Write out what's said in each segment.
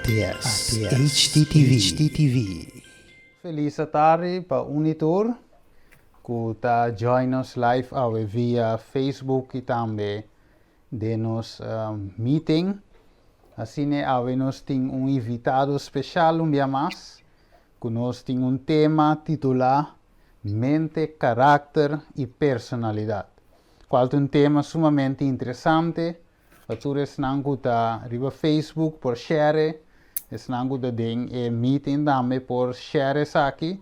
ATS, HDTV. Felis atardi pa un y tur cu ta join nos live awe via Facebook y tambe den nos meeting. Asina awe nos tin un invitado special un bia mas cu nos tin un tema titula Mente, Karakter y Personalidad, cual ta un tema sumamente interesante pa tur esnan cu ta riba Facebook por share, esnan cu ta den e meeting tambe por share esaki,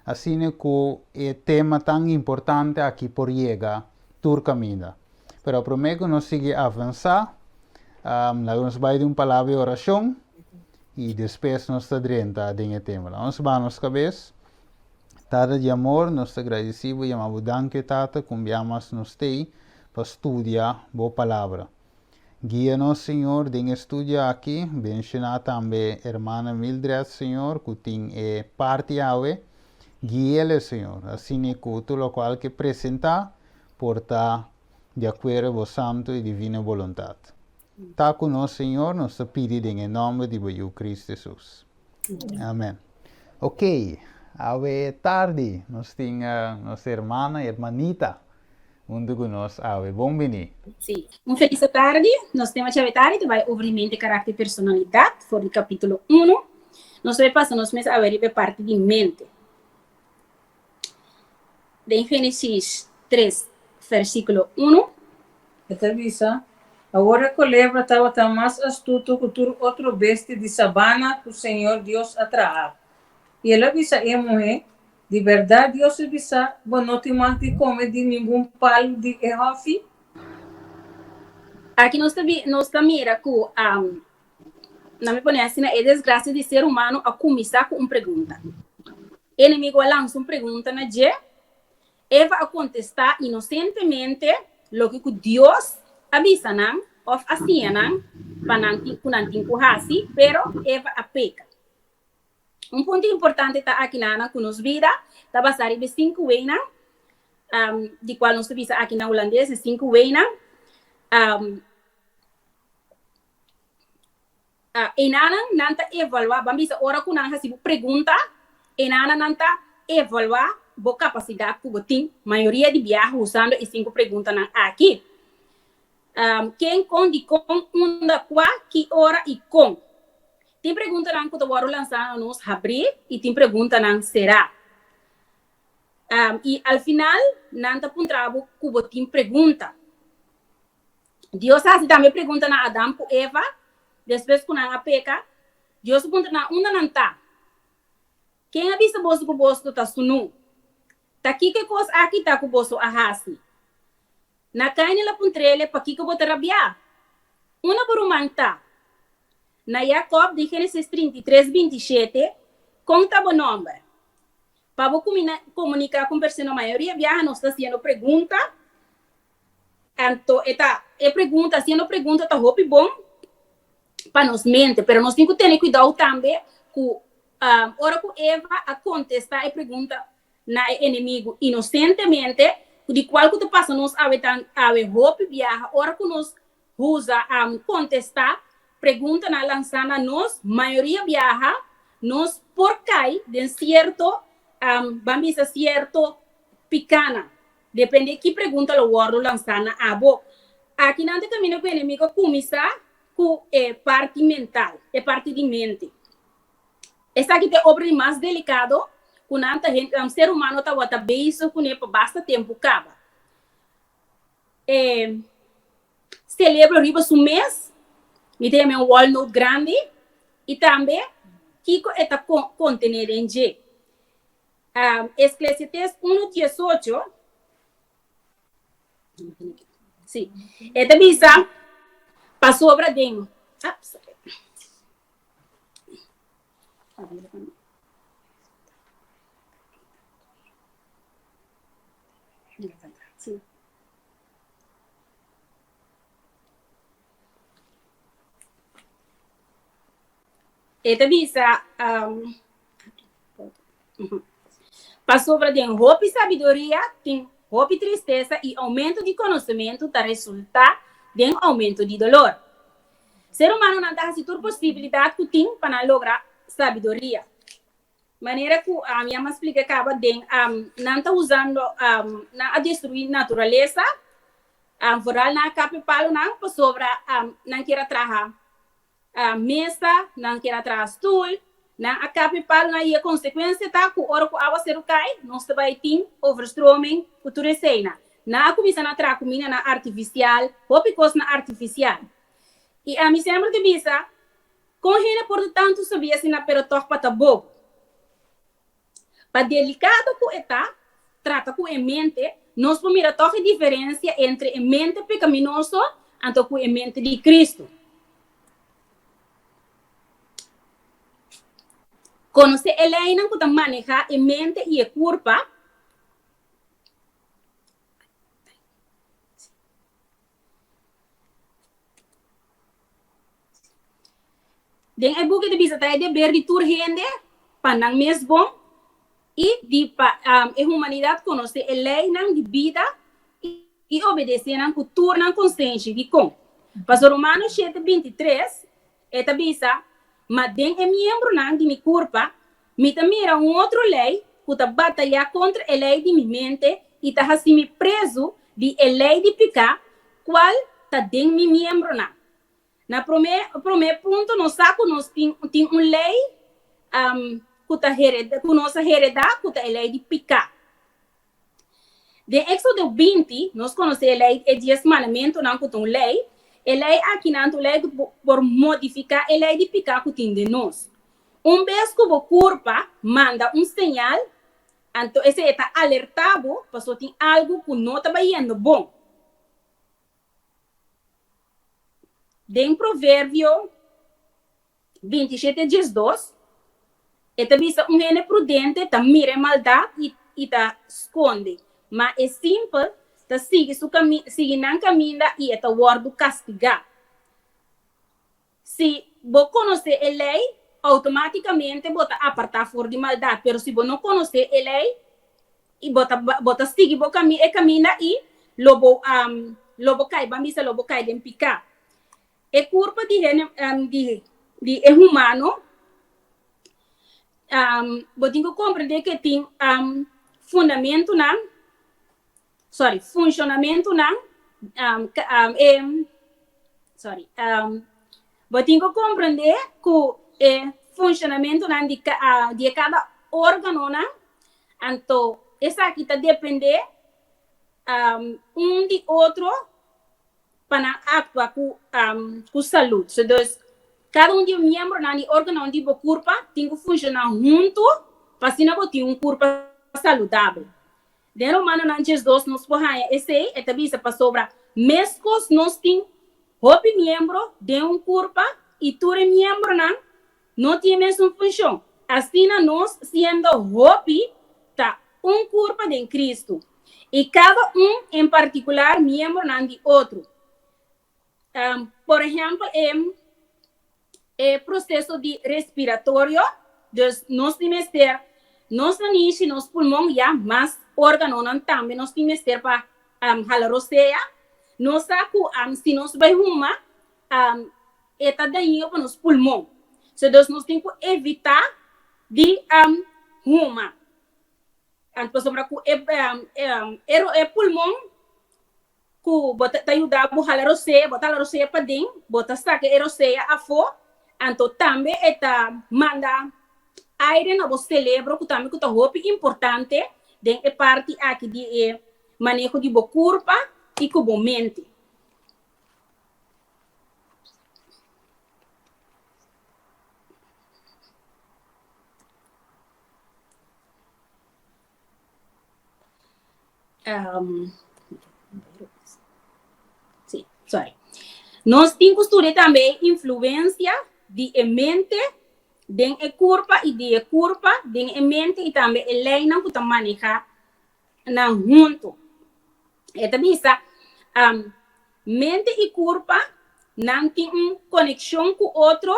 asina cu e tema tan importante aki por yega tur caminda. Pero prome cu nos sigui avansa, laga nos bay den un palabra di oracion y despues nos ta drenta den e tema. Laga nos baha nos cabes. Tata di amor, nos ta gradeci bo y yama bo danki, Tata, cu un bia mas nos t'ey pa studia bo palabra. Guia nos, Señor, den e studio aki. Benciona tambe hermana Mildred, Señor, cu tin e parti awe. Guiele, Señor, asina cu tur locual ke presenta por ta di acuerdo bo santo y divino boluntad. Ta cu nos, Señor, nos ta pidi den e nomber di bo Yu Cristo Jesus. Amen. Ok, awe tardi nos tin nos hermana, hermanita hunto cu nos awe. Bon bini. Sí. Un felis tardi. Nos tema djawe tardi ta bai over di mente, karakter i personalidat for di kapítulo uno. Nos ta bai pasa nos mes awe riba e parti di mente. Den Génesis 3, versíkulo 1. E ta bisa, Awor e kolebra tabata mas astuto ku tur otro bestia di sabana ku señor Dios a traha. I el a bisa e muhé, Di bèrdat Dios a bisa, Bo no tin mag di kome di ningun palu di e hòfi? Aki nos ta nos ta mira ku nan mi pone asina, e desgrasia di ser humano a kuminsá ku un pregunta. Enemigo a lansa un pregunta na dje. Eva a kontestá inosentemente loke ku Dios a bisa nan òf a siña nan pa nan tin ku nan tin ku hasi, pero Eva a peka. Un punto importante ta aki na ku nos bida ta basá riba e sinku weinan, di kual nos ta bisa aki na hulandes e sinku weinan. Enanan nan ta evaluá, ban bisa ora ku nan hasi bo pregunta, enanan nan ta evaluá bo kapasidat ku bo tin, mayoria di biaha usando e sinku preguntanan aki, Ken, kon, dikon, unda, kua, ki ora i kon. Tin preguntanan ku ta wòrdu lansá na nos habrí i tin preguntanan será. I al final nan ta puntra bo ku bo tin pregunta. Dios a hasi tambe pregunta na Adam ku Eva despues ku nan a peka. Dios a puntra nan, Unda nan ta? Ken a bisa boso ku boso ta sunú? Ta kiko e kos aki ta ku boso a hasi? Na Kain el a puntr'el, Pakiko bo ta rabiá? Unda bo ruman ta? Na Jakòb, den Génesis 33, 27, Kon ta bo nòmber? Pa bo komuniká ku un persona mayoria biaha nos ta hasiendo pregunta. Anto e ta e pregunta, haciendo pregunta ta hopi bon pa nos mente, pero nos tin cu tene cuidao tambe cu ora cu Eva a contesta e pregunta na e enemigo inocentemente, cu di cual cu ta pasa nos awe tan awe hopi biaha ora cu nos usa contesta preguntanan lansa na nos, mayoria biaha nos por cay den cierto, ban bisa cierto picanan. Depende ki pregunta lo wòrdu lansá na abo. Aki nan ta kaminda ku enemigo a kuminsá ku e parti mental, e parti di mente. Esaki ta e obra di mas delikado ku nan ta ser humano tabata bezig kuné pa basta tempu kaba. E selebro riba su mes, mi ta yama e un walnoot grandi, i tambe kiko e ta kontené den dje. Eclesiastes 1, 18, sí, e ta bisa, pasobra den, ah, sorry. Sí. E ta bisa, um, Pasobra den hopi sabiduria tin hopi tristesa i oumento di konosementu ta resultá den oumento di dolor. Ser humanonan ta hasi tur posibilidat ku tin pa nan logra sabiduria. Manera ku mi a splika kaba den nan ta usando nan a destruí naturalesa, vooral nan a kap e palonan pasobra nan kier a traha mesa, nan kier a traha stul, nan a kap e palonan i e konsekuensia ta ku ora ku awaseru kai nos ta bai tin overstroming ku tur eseinan. Nan a kuminsá na traha kumindanan artifisial, hopi kosnan artifisial. I ami semper ta bisa, Kon hende por ta tantu sabí asina pero tòg pa ta bobo? Pa delikado ku e ta, trata ku e mente, nos por mira tòg e diferensia entre e mente pekaminoso anto ku e mente di Kristu. Konosé e leinan ku ta manehá e mente i e kurpa. Den e buki ta bisa ta e deber di tur hende pa nan mes bon i di pa e humanidat konosé e leinan di bida i obedesé nan ku tur nan konsenshi. Dikon? Pasobra Romano shete 23 e ta bisa, Ma den e miembronan di mi kurpa mi ta mira un otro lei ku ta batayá kontra e lei di mi mente i ta hasi mi prezu di e lei di piká kual ta den mi miembronan. Na promé promé punto nos sa ku nos tin tin un lei ku ta hereda ku nos a heredá ku ta e lei di piká. Den Éxodo 20 nos konosé e lei e dies mandamentunan ku ta un lei. E lei akinan ta un lei ku por modifiká e lei di piká ku tin den nos. Un bes ku bo kurpa manda un señal anto esei e ta alertá bo pasobra tin algu ku no ta bayendo bon. Den Proverbio 27, 12, e ta bisa, Un hende prudente ta mira e maldat i i ta skonde, ma e simpel ta sigui su kami sigui nan kaminda i e ta wòrdu kastigá. Si bo konosé e lei, outomátikamente bo ta apartá for di maldat, pero si bo no konosé e lei, i bo ta bo ta sigui bo kami e kaminda i lo bo lo bo kai, ban bisa lo bo kai den piká. E kurpa di hende di di e humano bo tin ku komprendé ku e tin fundamentunan sorry, funshonamentunan e sorry bo tin ku komprendé ku e funshonamentunan di di e kada órganonan anto esaki ta dependé un di otro pa nan aktua ku ku salud. So dus kada un di e miembronan di órganonan di bo kurpa tin ku funshoná huntu pa asina bo tin un kurpa saludabel. Den Romanonan 12 nos por haña esei, e ta bisa, Pasobra meskos nos tin hopi miembro den un kurpa i tur e miembronan no tin e mesun funshon, asina nos, siendo hopi, ta un kurpa den Kristu, i kada un en partikular miembronan di otro. Por ehèmpel, e e proseso di respiratorio, dus nos tin mester nos nanishi, nos pulmon, ya mas organonan tambe nos tin mester pa hala rosea. Nos sa ku si nos bai huma e ta dañino pa nos pulmon. So dus nos tin ku evita di huma. Pasobra ku e e pulmon ku bo ta yuda bo hala rosea, bo ta hala rosea paden, bo ta saka e rosea afó, anto tambe e ta manda aire na bo selebro ku tambe ku ta hopi importante den e parti aki di e maneho di bo kurpa i ku bo mente. Um, sí, sorry. Nos tin ku studia tambe e influencia di e mente den e kurpa i di e kurpa den e mente i tambe e leinan ku ta maneha nan huntu. E ta bisa, um, mente i kurpa nan tin un konekshon ku otro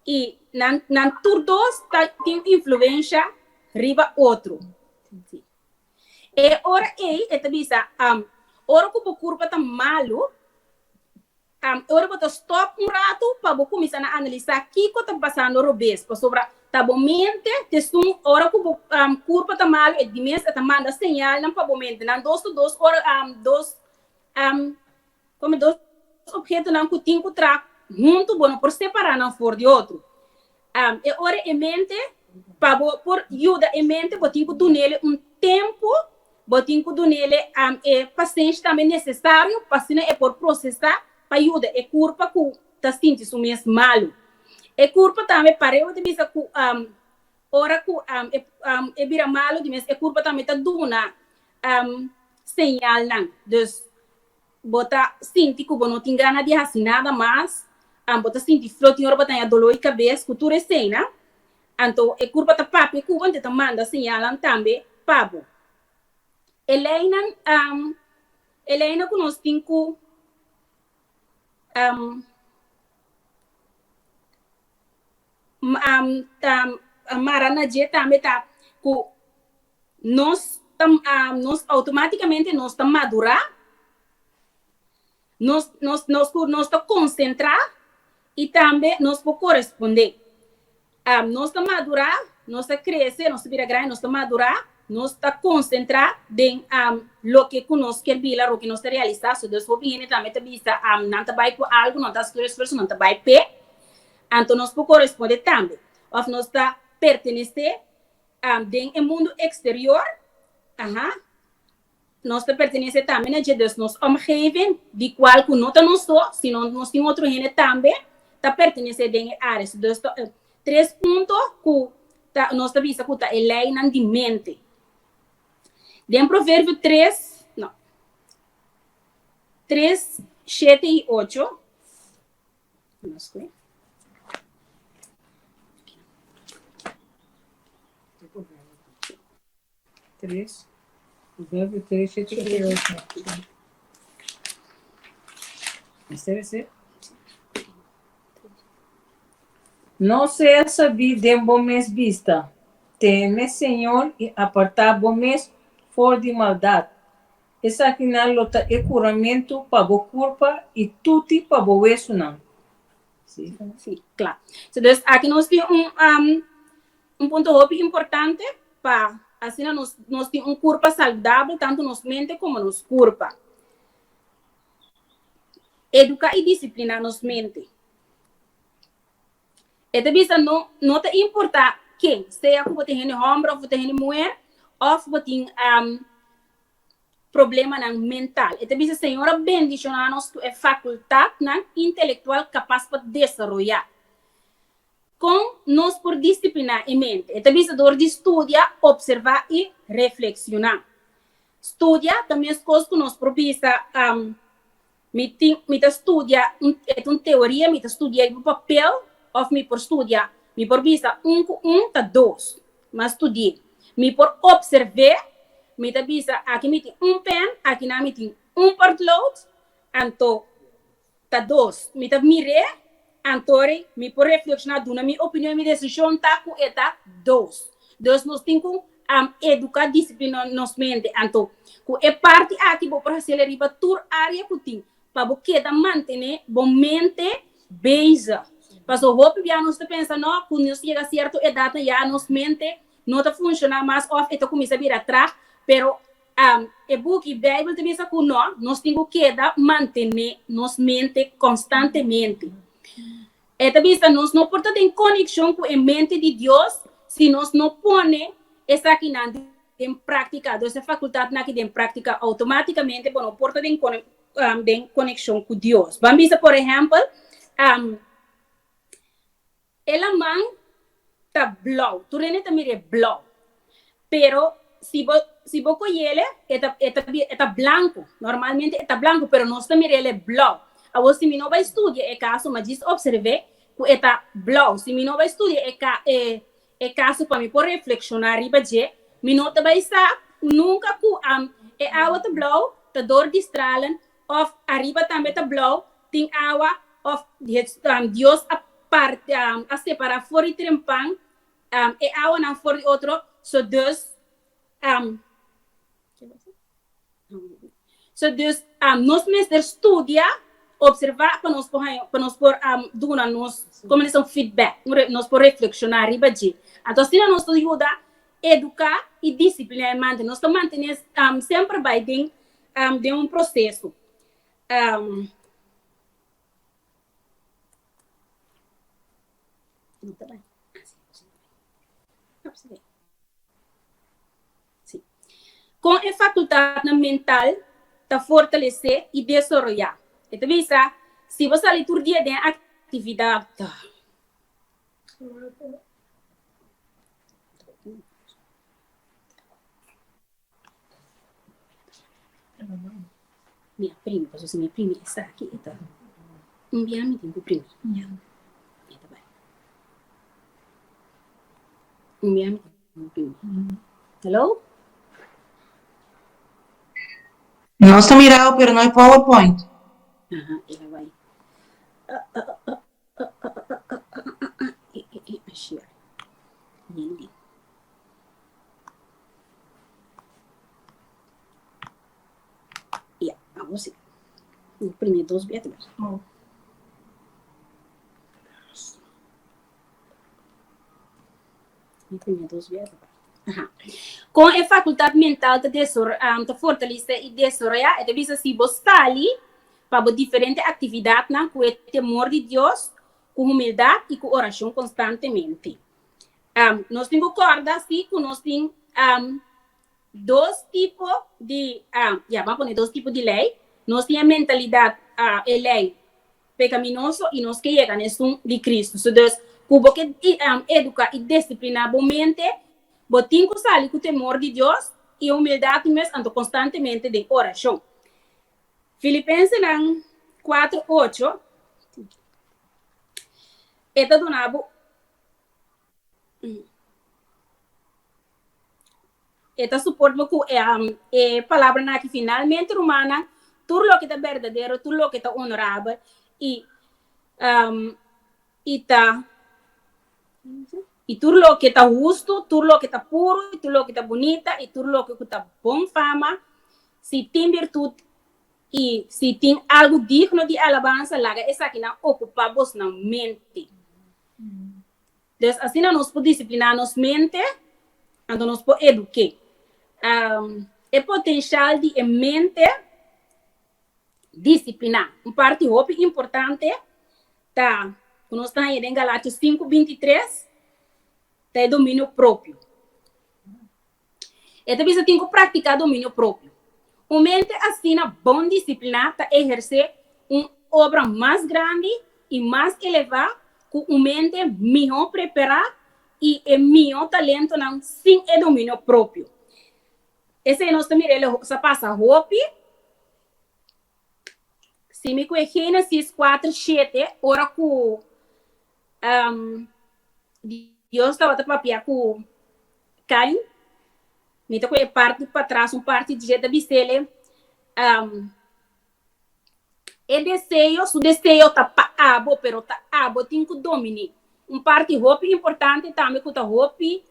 I nan nan tur dos ta tin influensha riba otro. E ora ei e ta bisa, ora ku bo kurpa ta malu, Ora bo ta stòp un ratu pa bo kuminsá na analisá kiko ta pasando robes, pasobra ta bo mente ta esun ora ku bo kurpa ta malu e di mes e ta manda señalnan pa bo mente. Nan dos ta dos ora dos komo dos ophetonan ku tin ku traha huntu, bo no por separá nan for di otro. E ora e mente, pa bo por yuda e mente bo tin ku dun'el un tempu, bo tin ku dun'el e pasenshi tambe nesesario pa asina e por prosesá pa yuda e kurpa ku ta sinti su mes malu. E kurpa tambe pareu ta bisa ku ora ku e bira malu di mes e kurpa tambe ta duna señalnan. Dus Bo ta sinti ku bo no tin gana di hasi nada mas, bo ta sinti flo, tin ora bo ta haña doló di kabes ku tur esei-nan. Anto e kurpa ta papia ku bo, anto e ta manda señalnan tambe pa bo. E leinan, e leinan ku nos tin ku ta mara na dje tambe ta ku nos ta nos automáticamente nos ta madurá, nos nos nos ku nos ta konsentrá i tambe nos por korespondé. Nos ta madurá, nos ta krese, nos ta bira grandi, nos ta madurá, nos ta konsentrá den loke ku nos kier bila, loke nos ta realisá. So dus hopi hende tambe ta bisa nan ta bai ku algu, nan ta hasi tur esfuerso, nan ta bai p'e. Anto nos por korespondé tambe. Òf nos ta pertenesé Den e mundu eksterior, aha, nos ta pertenesé tambe na dje, dus nos omgeving, di kual ku no ta nos so, sino nos tin otro hende tambe ta pertenesé den e área. Dus ta tres punto ku ta nos ta bisa ku ta e leinan di mente. Den Proverbio tres, no, tres, shete i ocho. Tres. Proverbio 3, 7 y 8. Este debe ser. No sea sabí den bo mes bista. Teme Señor i apartá bo mes for di maldat. Esakinan lo ta e kuramentu pa bo kurpa i tuti pa bo wesunan. Sí, sí, kla. So, dus aki nos tin un, um, un punto hopi importante pa asina nos, nos tin un kurpa saludabel, tantu nos mente komo nos kurpa. Eduká i disipliná nos mente. E ta bisa no, no ta importá ken, sea ku bo ta hende hòmber òf bo ta hende muher, òf bo tin um, problemanan mental. E ta bisa Señor a bendishoná nos ku e fakultatnan intelektual kapas pa desaroyá. Kon nos por disipliná e mente? E ta bisa dor di studia, opservá i reflekshoná. Studia ta meskos ku nos por bisa Mi tin, mi ta studia un, e ta un teoria, mi ta studia riba papel of mi por studia, mi por bisa un ku un ta dos, mi a studi'é. Mi por observ'é, mi ta bisa aki mi tin un pen, akinan mi tin un potlood, anto ta dos. Mi ta mir'é, anto rei mi por reflekshoná, duna mi opinion, mi desishon ta ku e ta dos. Dus nos tin ku eduká, disipliná nos mente. Anto ku e parti aki bo por hasiel riba tur área ku tin pa bo keda mantené bo mente bezig. Pasobra hopi bia nos ta pensa no ku nos yega sierto edatnan ya nos mente no ta funshoná mas òf e ta kuminsá bira trag, pero e buki Beibel ta bisa ku no, nos tin ku keda mantené nos mente konstantemente. E ta bisa nos no por ta den konekshon ku e mente di Dios si nos no pone esakinan den práktika. Dus e fakultatnan aki den práktika outomátikamente bo no por ta den den konekshon ku Dios. Ban bisa por ehèmpel, e laman ta blou, tur hende ta mir'é blou. Pero si bo si bo koyele e ta e ta e ta blanku, normalmente e ta blanku pero nos ta mir'el e blou. Awor si mi no bai studia e kaso ma djis opserv'é ku e ta blou. Si mi no bai studia e ka e e kaso pa mi por reflekshoná riba dje, mi no ta bai sa nunka ku e awa ta blou ta dor di stralen òf ariba tambe ta blou tin awa òf Dios a parti a separá for di trempan e awanan for di otro, so dus so dus nos mester studia. Observá pa nos por haña, pa nos por duna nos, komo disa, un feedback, un nos por reflekshoná riba dje. Anto asina nos ta yuda eduká i disipliná e mante. Nos ta mantené semper bai den den un proseso. No ta bai. Sí. Kon e fakultatnan mental ta fortalesé i desaroyá? E ta bisa, si bo sali tur dia den aktividat. Mi a primi, pasobra si mi primi esaki e ta un bia mi tin ku primi. Ya, e ta bai. Un bia mi tin ku primi. Hello? Nos ta mirao pero no e powerpoint. Aha, e la bai. Ah, ah, ah, ah, ah, ah, ah, ah, ah, ah, e, e, e, a share. Yende. Ja, awor si. Mi primi dos bia tambe. Oh. Mi primi dos bia tambe. Aha. Kon e fakultat mental ta desor, um, ta fortalisa i desaroyá? E ta bisa si bo sali pa bo diferente aktividatnan ku e temor di Dios, ku humildat i ku orashon konstantemente. Um, nos tin ku kòrda si ku nos tin um, dos tipo di, um, ya, ban pone dos tipo di lei. Nos tin e mentalidat, uh, e lei pekaminoso i nos ke yega na esun di Kristu. So dus, ku bo ke um, eduká i disipliná bo mente, bo tin ku sali ku temor di Dios i humildat mes, anto konstantemente den orashon. Filipensenan 4, 8, e ta duna bo E ta support bo ku e palabranan aki, Finalmente, rumannan, tur loke ta berdadero, tur loke ta honorabel i i ta i tur loke ta hustu, tur loke ta puru, i tur loke ta bunita, i tur loke ku ta bon fama, si tin birtut i si tin algu digno di alabansa, laga esakinan okupá bosnan mente. Dus asina nos por disipliná nos mente, anto nos por eduk'é. E potenshal di e mente disipliná. Un parti hopi importante ta ku nos ta haña den Galatios 5:23 ta e dominio propio. E ta bisa tin ku praktiká dominio propio. Un mente asina bon disipliná ta ehersé un obra mas grandi i mas elevá ku un mente mihó prepará i e mihó talentonan sin e dominio propio. Esei nos ta mira el sa pasa hopi. Si mi ku e Génesis 4, 7, ora ku Dios tabata papia ku Kain, mi ta ku e parti patras, un parti dje ta bis'ele, e deseo, su deseo ta pa abo, pero ta abo tin ku dominí. Un parti hopi importante tambe ku ta hopi,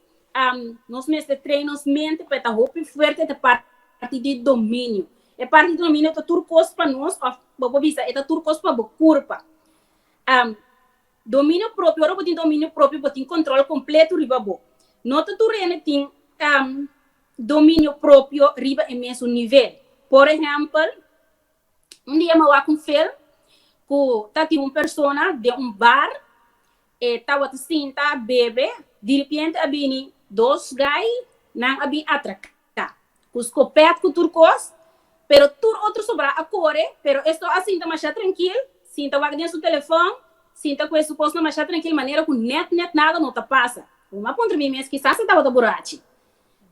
nos mester train nos mente pa e ta hopi fuerte ta parti di dominio. E parti di dominio ta tur kos pa nos, òf bo por bisa e ta tur kos pa bo kurpa. Dominio propio, ora bo tin dominio propio bo tin control completo riba bo. No ta tur hende tin dominio propio riba e mesun nivel. Por ehempel, un dia mi a wak un film cu ta tin un persona den un bar, e tawata sinta bebe, diripiente a bini dos guy, nan a bin atraca cu scopet cu tur cos, pero tur otro sobrá a core, pero esto a sinta masha trankil, sinta wak den su telefon, sinta cu e su cosnan masha trankil manera cu net net nada no ta pasa. Bo a puntra mi mes kisas e tabata burachi.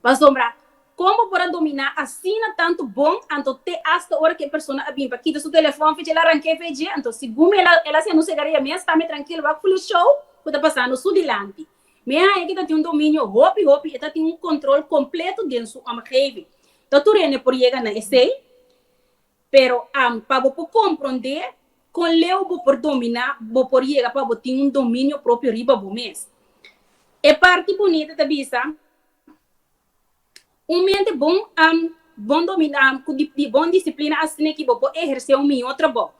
Pasobra con bo por a domina asina tanto bon anto te hasta ora cu e persona a bin pa kita su telefon fechi el a ranke fechi anto segun mi el a haciendo un segaria mes ta mi trankil wak ful e show cu ta pasando su dilanti. Mi a haña ku e ta tin un dominio hopi hopi, e ta tin un kontrol kompleto den su omgeving. Ta tur hende por yega na esei, pero pa bo por komprondé kon leu bo por dominá, bo por yega pa bo tin un dominio propio riba bo mes. E parti bunita ta bisa, Un mente bon bon dominá ku di bon disiplina asina ki bo por ehersé un mihó trabou.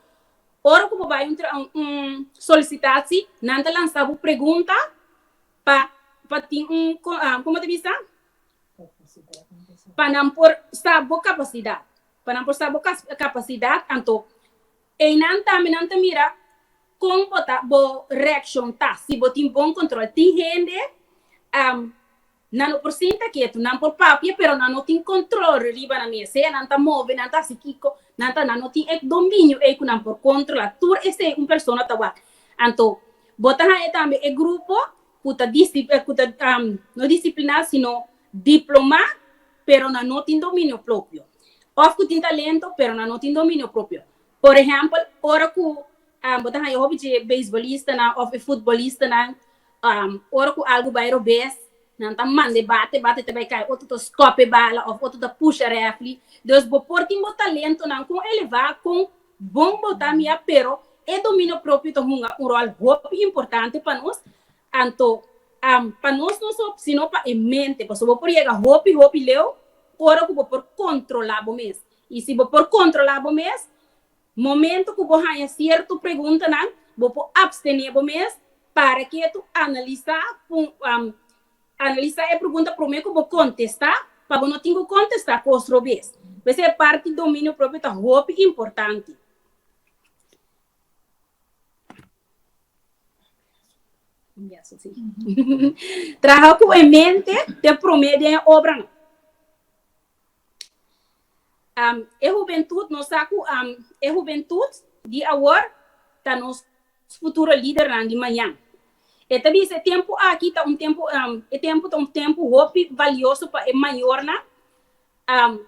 Ora ku bo bai un un solisitasi, nan ta lansa bo pregunta pa pa tin un komo ta bisa? Pa nan por sa bo kapasidat. Pa nan por sa bo kapasidat, anto einan tambe nan ta mira kon bo ta bo reakshon ta, si bo tin bon kontrol. Tin hende Nan no por sinta ketu, nan por papia pero nan no tin control riba nan mes. Sea nan ta move, nan ta haci kico, nan ta, nan no tin e dominio ey cu nan por controla. Tur esey un persona ta wak. Anto, bo ta haña tambe e grupo cu ta cu ta no disciplina sino diploma pero nan no tin dominio propio. Of cu tin talento pero nan no tin dominio propio. Por ehempel, ora cu bo ta haña hopi dje beisbolistanan of e futbolistanan Ora ku algu bai robes, nan ta manda e bate, bate ta bai kai, otro ta skòp e bala òf otro ta pusha rèfli. Dus bo por tin bo talentonan kon elevá, kon bon bo ta mia, pero e dominio propio ta hunga un ròl hopi importante pa nos. Anto, pa nos no so, sino pa e mente, pasobra bo por yega hopi, hopi leu ora ku bo por kontrolá bo mes. I si bo por kontrolá bo mes, Momento ku bo haña sierto preguntanan, bo por abstené bo mes para ketu analisá analisá e pregunta promé ku bo kontestá, pa bo no tin ku kontestá kos robes. P'esei e parti dominio propio ta hopi importante. Traha ku e mente te promé den e obranan. Um, e hubentud, nos sa ku um, e hubentud di awor ta nos futuro lidernan di mañan. E ta bisa e tempu aki ta un tempu, um, e tempu ta un tempu hopi valioso pa e mayornan. Um,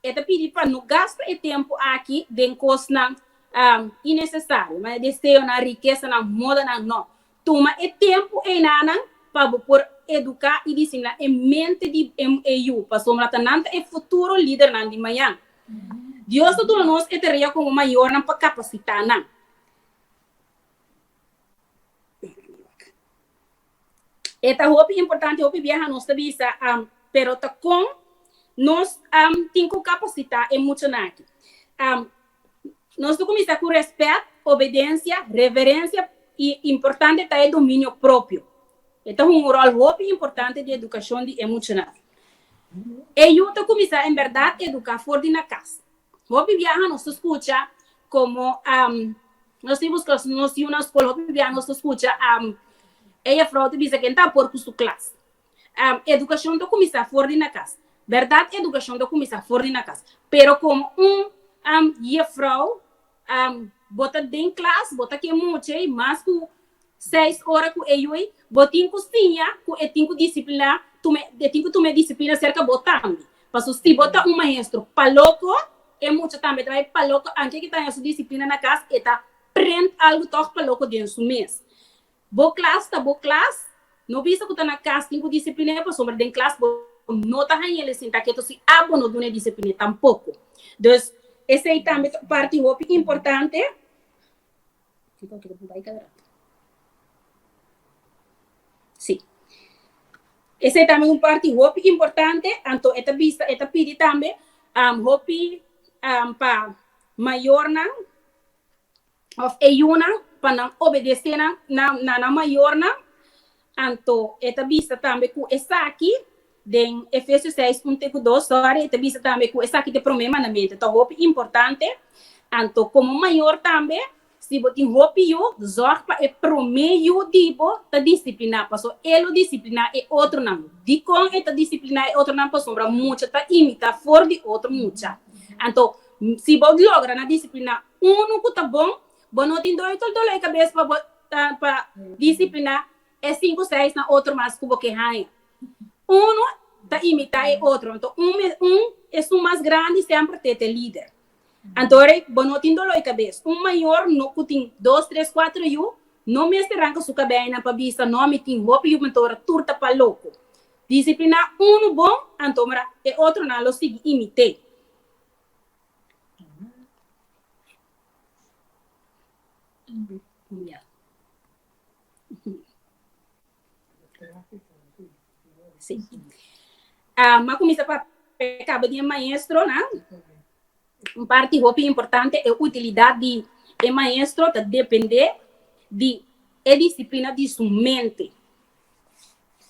e ta pidi pa no gasta e tempu aki den kosnan um, innesesario, ma deseonan, rikesanan, modanan, no. Tuma e tempu einanan pa bo por eduká i disipliná e mente di e yu, pasobra ta nan ta e futuro lidernan di mañan. Dios ta duna nos e tarea komo mayornan pa kapasitá nan. E ta hopi importante, hopi biaha nos ta bisa, pero ta kon nos tin ku kapasitá e muchanan aki? Nos ta kuminsá ku rèspèt, obedensia, reverensia i importante ta e dominio propio. E ta hunga un ròl hopi importante di edukashon di e muchanan. E yu ta kuminsá en bèrdat eduká for di na kas. Hopi biaha nos ta skucha komo nos tin buska nos yu na skol, hopi biaha nos ta skucha e jefrou ta bisa ken ta por ku su klas. Edukashon ta kuminsá for di na kas. Bèrdat edukashon ta kuminsá for di na kas. Pero komo un jefrou bo ta den klas, bo ta ke mucha ei mas ku seis ora ku e yu ei, bo tin ku siña ku e tin ku disipliná, tuma e tin ku tuma e disiplina serka bo tambe. Pasobra si bo ta un maestro paloko, e mucha tambe ta bai paloko, anke ke ta haña su disiplina na kas, e ta prent algu tòg paloko den su mes. Bo klas ta bo klas, no bisa ku ta na kas tin ku disiplin'é pasobra den klas bo no ta hañ'é sinta ketu si abo no dun'é disiplin'é tampoko. Dus esei tambe ta un parti hopi importante. Sí. Esei tambe un parti hopi importante, anto e ta bisa, e ta pidi tambe hopi pa mayornan of e yunan pa nan obedece nan na nan mayornan, anto e ta bisa tambe ku esaki den Efesios 6 un te ku dos, sorry, e ta bisa tambe ku esaki ta e prome mandamento, ta hopi importante, anto komo mayor tambe si bo tin hopi yu, zorg pa e prome yu di bo ta disipliná, pasobra e lo disipliná e otronan. Dikon e ta disipliná e otronan? Pasobra mucha ta imitá for di otro mucha. Anto si bo logra na disipliná Unu ku ta bon, bo no tin doi tol dolo e kabes pa bo pa disipliná e sinku seis na otro mas ku bo ke haña. Unu ta imitá e otro, anto un un esun mas grandi semper te te lider. Anto ora bo no tin dolo e kabes. Un mayor no ku tin dos, tres, kuater yu no mester ranka su kabeinan pa bisa no mi tin hopi yu anto ora tur ta pa loko. Disipliná unu bon anto ora e otronan lo sigui imit'é. Ja. Sí. Ah, ma kuminsá pa kaba di e maestronan. Un parti hopi importante, e utilidat di e maestro ta dependé di e disiplina di su mente.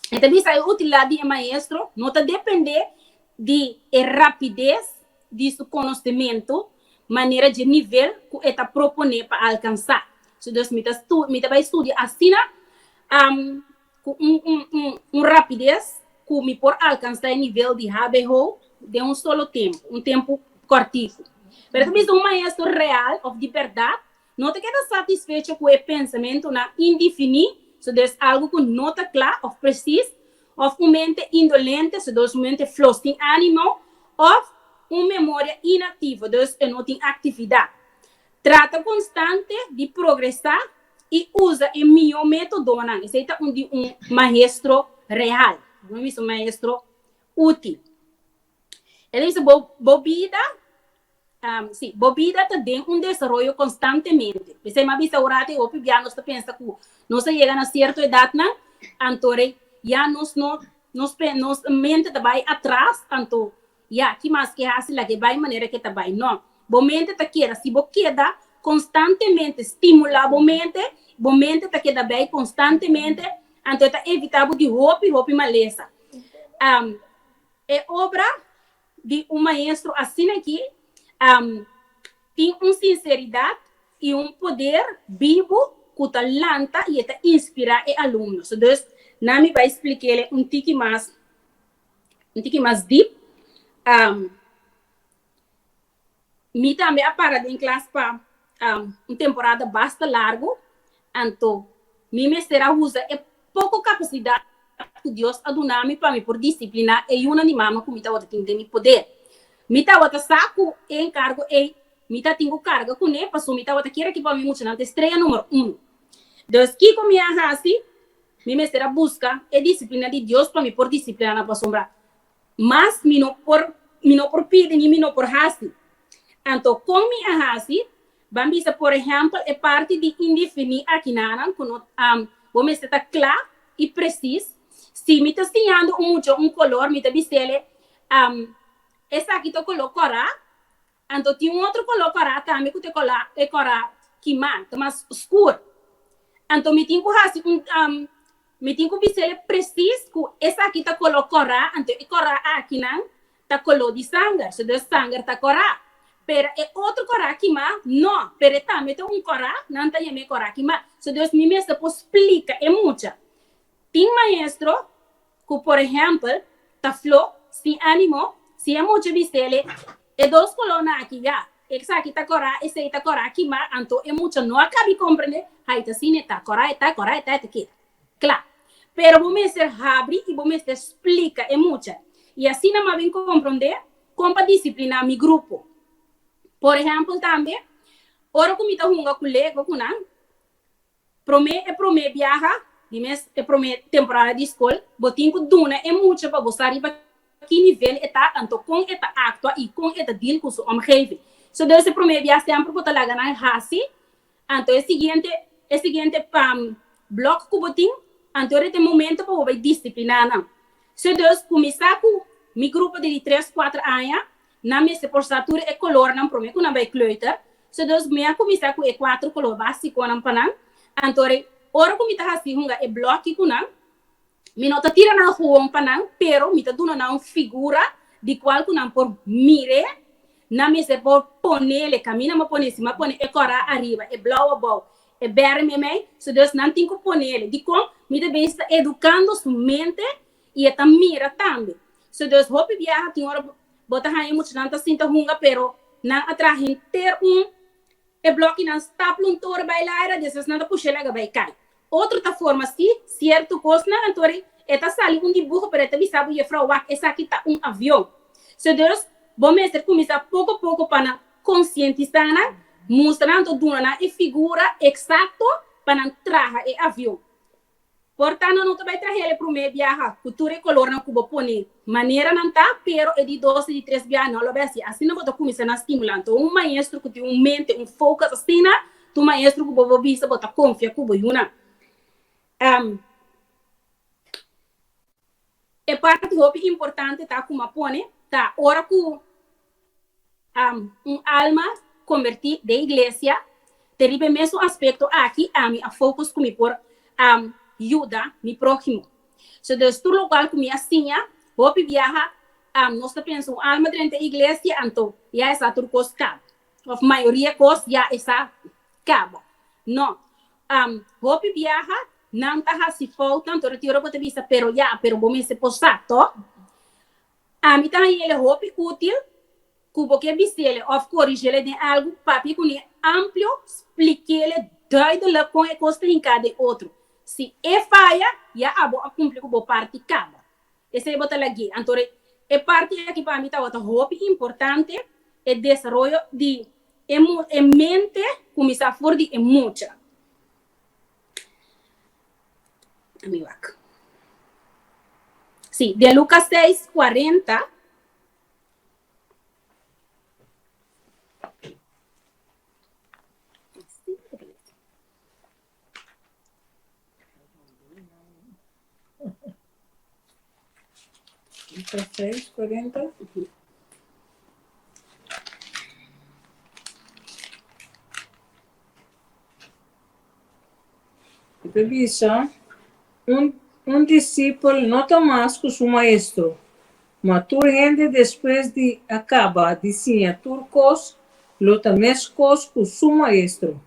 E ta bisa e utilidat di e maestro no ta dependé di e rapides di su konosementu manera dje nivel ku e ta proponé pa alkansá. So dus mi ta mi ta bai studia asina ku un un un un rapides ku mi por alkansá e nivel di hbo den un solo tempu, un tempu kòrtiku. Pero ta bisa un maestro real òf di bèrdat no ta keda satisfecho ku e pensamentunan indefiní, so dus algu ku no ta kla òf presis, òf un mente indolente, so dus un mente flos tin ánimo, òf un memoria inaktivo, dus e no tin aktividat. Trata konstante di progresá i usa e mihó métodonan. Esei ta un di un maestro real. Bo bisa un maestro útil. E ta bisa bo bo bida, sí, bo bida ta den un desaroyo konstantemente. P'esei mi a bisa ora te hopi bia nos ta pensa ku nos a yega na sierto edatnan, anto rei ya nos no nos nos mente ta bai atras, anto Ya, ki mas ke hasi laga e bai manera ke ta bai. No. Bo mente ta keda. Si bo keda konstantemente stimulá bo mente, bo mente ta keda bai konstantemente, anto e ta evitá bo di hopi, hopi malesa. E obra di un maestro asina aki tin un sinseridat i un poder bibu ku ta lanta i e ta inspirá e alumno. So dus, nan mi bai splik'é un tiki mas. Un tiki mas dip. Um, mi tambe a para den klas pa um, un temporada basta largo, anto mi mester a usa e poko kapasidat ku Dios a duna mi pa mi por disipliná e yunan di mama ku mi tabata tin den mi poder. Mi tabata sa ku e enkargo ei mi ta tin ku karga kuné pasobra mi tabata kier aki pa mi muchanan ta estrea numero uno. Dus kiko mi a hasi? Mi mester a buska e disiplina di Dios pa mi por disiplina nan pasobra mas mi no por mi no por pidi ni mi no por hasi. Anto kon mi a hasi? Ban bisa por ehèmpel e parti di indefiní akinanan ku no bo mester ta kla i presis. Si mi ta siñando un mucha un kolor mi ta bis'el esaki ta kolor kòrá. Anto tin un otro koló kòrá tambe ku ta e kòrá kimá, ta mas skur. Anto mi tin ku hasi un, mi tin ku bis'el presis ku esaki ta koló kòrá, anto e kòrá akinan ta koló di sanger, so dus sanger ta kòrá. Pero e otro kòrá kimá, no, pero e tambe ta un kòrá, nan ta yam'é kòrá kimá. So dus mi mester por splika e mucha. Tin maestro ku por ehèmpel ta flo, sin ánimo, si e mucha bis'el e dos kolónan aki ya, esaki ta kòrá, esei ta kòrá, kimá, anto e mucha no a kabi komprendé, hay ta asina e ta, kòrá e ta, kòrá e ta, e ta keda. Kla. Pero bo mester habri i bo mester splika e mucha. I asina mi a bin komprondé kon pa disipliná mi grupo. Por ehèmpel tambe, ora ku mi ta hunga ku Lego ku nan, Promé e promé biaha di mes e promé temporada di skol, bo tin ku duna e mucha pa bo sa riba ki nivel e ta, anto kon e ta aktua i kon e ta deal ku su omgeving. So dus e promé biaha semper bo ta laga nan hasi, anto e siguiente e siguiente blòk ku bo tin, anto ora ta e momento pa bo bai disipliná nan. So dus kuminsá ku mi grupo di di tres kuater aña, nan mester por sa tur e kolornan promé ku nan bai kleuter, So dus mi a kuminsá ku e kuater koló básikonan pa nan. Anto rei ora ku mi ta hasi hunga e blòki ku nan, mi no ta tira nan gewoon pa nan, pero mi ta duna nan un figura di kual ku nan por mir'é, nan mester por ponele kaminda mi a pone, si mi a pone e kòrá ariba, e blou abou, e bèrdè meimei, so dus nan tin ku ponele. Dikon? Mi ta bes ta edukando su mente i e ta mira tambe. So dus hopi biaha tin ora Bo ta haña muchanan ta sinta hunga pero nan a traha henter un e blokinan stapel un tor bai laira despues nan ta pusha laga bai kai. Otro ta forma si cierto cosnan anto e ta sali un dibuho pero e ta bisa bo jefrouw wak esaki ta un avion. So dus bo mester cuminsa poco poco pa nan concientisa nan, mustra nan anto duna nan e figura exacto pa nan traha e avion. Por ta nan no ta bai traha el e promé biaha ku tur e kolornan ku bo pone manera nan ta, pero e di dos, e di tres biaha no lo bai hasi. Asina bo ta kuminsá na stimulá. Anto un maestro ku tin un mente, un focus asina, ta un maestro ku bo por bisa bo ta konfia ku bo yunan. E parti hopi importante ta ku mi a pone ta ora ku. Un alma kombertí den iglesia, te riba e mesun aspekto aki ami a focus ku mi por yuda mi próhimo. So dus tur lokual ku mi a siña, hopi biaha nos ta pensa un alma drenta e iglesia anto ya e sa tur kos kaba òf mayoria kos ya e sa kaba. No, hopi biaha nan ta hasi foutnan, anto ora bo ta bisa pero ya, pero bo mester por sa tòg? Ami ta haña el hopi útil ku bo ke bis'el òf korig'el den algu, papia kuné amplio, splik'el duidelik kon e kos ta hinká den otro. Si e faya, ya abo a kumpli ku bo parti kaba. Esei bo ta lag'é. Anto e parti aki pa mi tabata hopi importante, e desaroyo di e mente kuminsá for di e mucha. Ami wak. Sí, den Lucas 6, 40. Lucas 6, 40. E ta bisa, Un, un disipel no ta mas ku su maestro, ma tur hende despues di a kaba di siña tur kos lo ta meskos ku su maestro.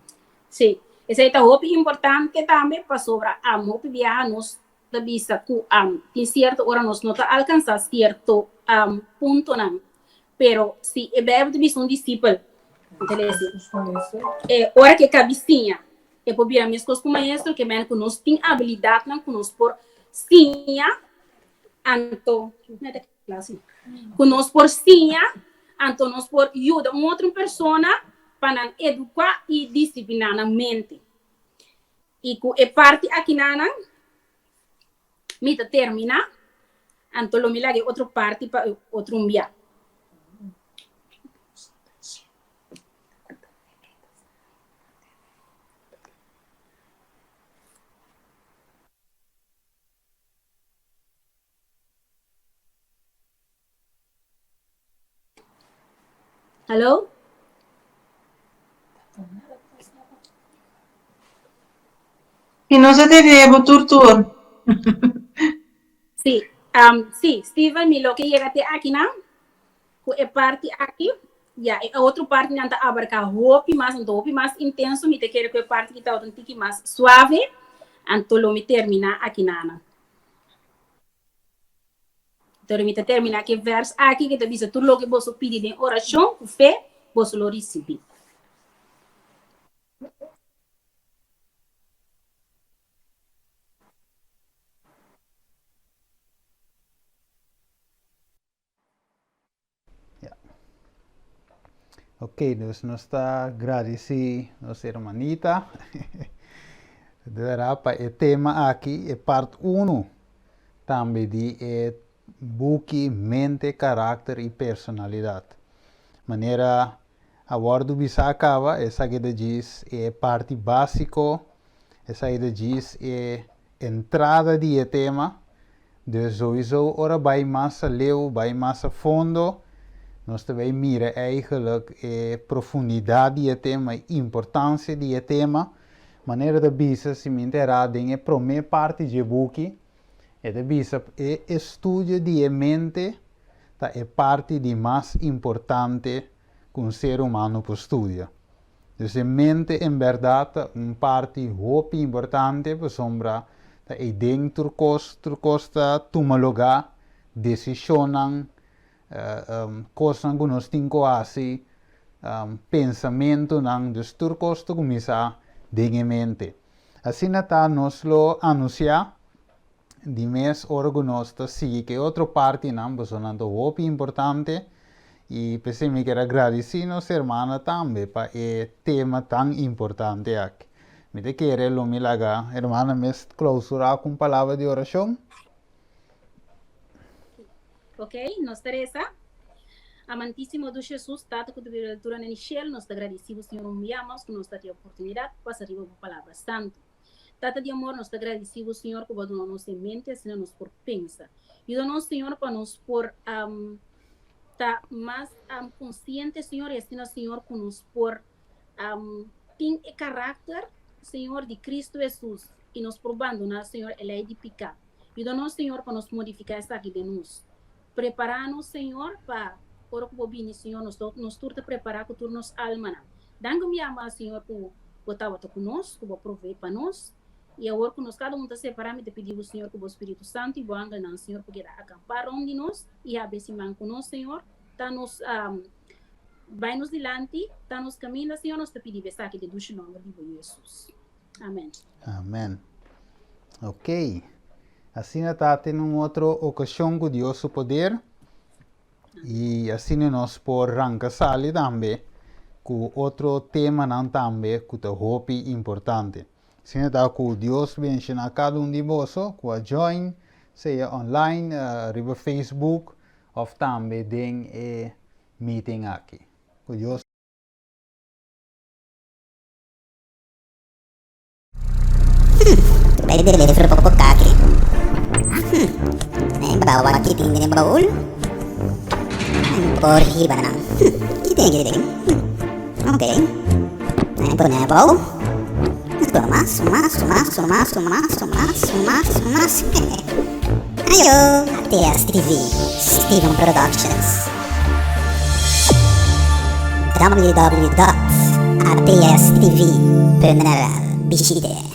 Sí, esei ta hopi importante tambe pasobra hopi biaha nos ta bisa ku tin sierto ora nos no ta alkansá sierto puntonan. Pero si e Bijbel ta bisa un disipel, e ora ku e kabi siña, e por bira meskos ku maestro, ke menen ku nos tin abilidatnan ku nos por siña, anto ku nos por siña, anto nos por yuda un otro persona pa nan eduká i disipliná nan mente. I ku e parti akinanan mi ta terminá, anto lo mi laga e otro parti pa e otro un bia. Hallo? I nos a tende bo tur tur. Sí, sí, Steven, mi lo ke yega te akinan ku e parti aki. Ya, e otro partinan ta abarká hopi mas, anto hopi mas intenso. Mi ta kere ku e parti ki tabata un tiki mas suave, anto lo mi terminá akinanan. Pero mi ta terminá ku e vèrs aki ku ta bisa, Tur loke boso pidi den orashon ku fe, boso lo risibí. Ja. Ok, dus nos ta gradisí nos hermanita de verdad pa e tema aki, e part 1 tambe di e buki Mente, Karakter i Personalidat. Manera a wòrdu bisá kaba, esaki ta djis e parti básiko, esaki ta djis e entrada di e tema. Dus sowieso ora bai mas aleu, bai mas a fondo, nos ta bay mira eigenlijk e profundidad di e tema, e importancia di e tema. Manera ta bisa, si mi entera den e prome parti dje buki, e ta bisa e estudio di e mente ta e parti di mas importante cu un ser humano por studia. Dus e mente en berdad ta un parti hopi importante pasobra ta eyden tur kos, tur kos ta tuma lugá, desishonnan, kosnan ku nos tin ku hasi, pensamentunan, dus tur kos ta kuminsá den e mente. Asina ta nos lo anunsiá Di mes ora ku nos ta sigui ku e otro partinan, pasobra nan ta hopi importante i p'esei mi kier a gradisí nos hermana tambe pa e tema tan importante aki. Mi ta kere lo mi laga hermana mes klausurá ku un palabra di orashon. Ok, nos ta resa. Amantísimo Dios Jesus, Tata ku ta biba altura na shelu, nos ta gradisí bo Señor un bia mas ku nos ta tin e oportunidat pa pasa riba bo palabra santu. Tata di amor, nos ta gradisí bo, Señor, ku bo a duna nos e mente asina nos por pensa. Yuda nos, Señor, pa nos por um, ta mas konsiente, Señor, i asina, Señor, ku nos por tin e karakter, Señor, di Kristu Hesus i nos por bandoná, Señor, e lei di piká. Yuda nos, Señor, pa nos modifiká esaki den nos. Prepará nos, Señor, pa ora ku Bo bini, Señor, nos nos tur ta prepará ku tur nos almanan. Danki mi ama, Señor, ku Bo tabata ku nos, ku Bo a proveé pa nos. I awor ku nos kada un ta separá, mi ta pidi Bo, Señor, ku Bo Spiritu Santu i Bo angelnan, Señor, por keda akampá rònt di nos i habri e siman ku nos, Señor. Ta nos, bai nos dilanti, ta nos kaminda, Señor. Nos ta pidi Bo esaki den dushi nòmber di Bo Yu Hesus. Amen. Amen. Ok. Asina ta tin un otro okashon ku Dios su poder i asina nos por ranka sali tambe ku otro temanan tambe ku ta hopi importante. Asina ta ku Dios benshoná kada un di boso ku a join sea online riba Facebook òf tambe den e meeting aki. Ku Dios. Bai deliver poko kaki. Bawa kiting den baul. Por hiba nan. Kiting kiting. Oké. En pone abou. Mas, mas, mas, mas, mas, mas, mas, mas. Ayo, ATS TV, Steven Productions. www.atstv.nl Bishite.